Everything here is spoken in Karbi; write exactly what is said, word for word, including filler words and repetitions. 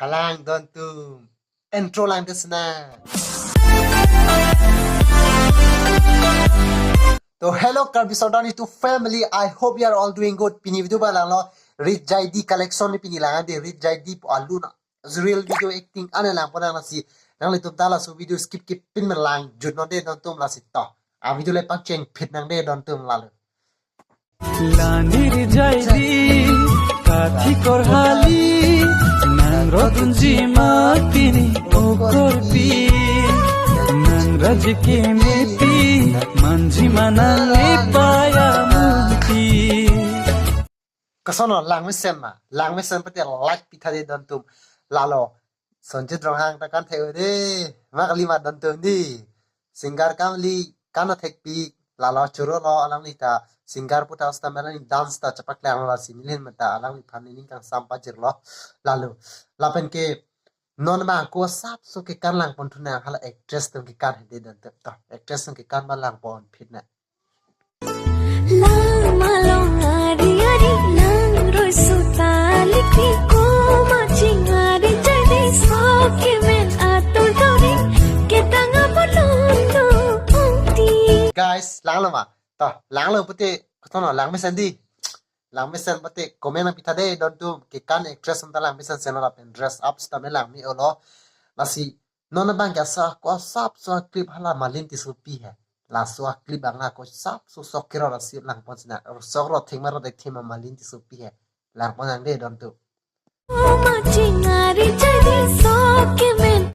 Alang don tum. Intro lang de sena. To hello Karbi Sordar YouTube family, I hope you are all doing good. Pini video ba lang lo Rich Jaidi collection ni pini lang de, Rich Jaidi pu alun real video acting ane lang pon lang si. Nanglitum ta laso video skip kepin men lang jut non de don tum lasi to. A video le pangcheng phit nang de don tum lalo. Lanir Jaidi, kathi korhali, nang rodunji ma pini okorpi, nang rajike mepi, manji manang lepaya munti. Koson lo, lang mesen ma, lang mesen pute like pitha de don tum lalo. Sonjit Ronghang ta kan thek de, mak lima don tum di. Singer kam li kan thekpi lalo choro lo alangli ta singer puta sita mela ni dance ta chepaklang lo si nilhin mata alangli phan ni ning kangsam pajir lo lalo. Lapen ke non ma ko sapso kekan lang pon thu nang hala actress tum kekan hede don tum to. Actress tum kekan ba lang pon phit na. Lang malong ari ari lang roi suta likpi ko maching ari jadi so kimen atur dori ketang apolong do ungti. Guys, lang lo ma? To, lang lo pute, koson lo, lang mesen di. Lang mesen pute, comment nang pitha de don tum, kekan actress anta lang mesen seno lapen dress up sita me lang me olo. Lasi non abang ke asa ko sapso clip hala Malin Tissopi he. Laso clip ang la ko sapso sok kero lasi lang pon sina. Sok ro thengma ro de thema Malin Tissopi he. Lang pon nang de don tum. Ko maching ari jadi so kimen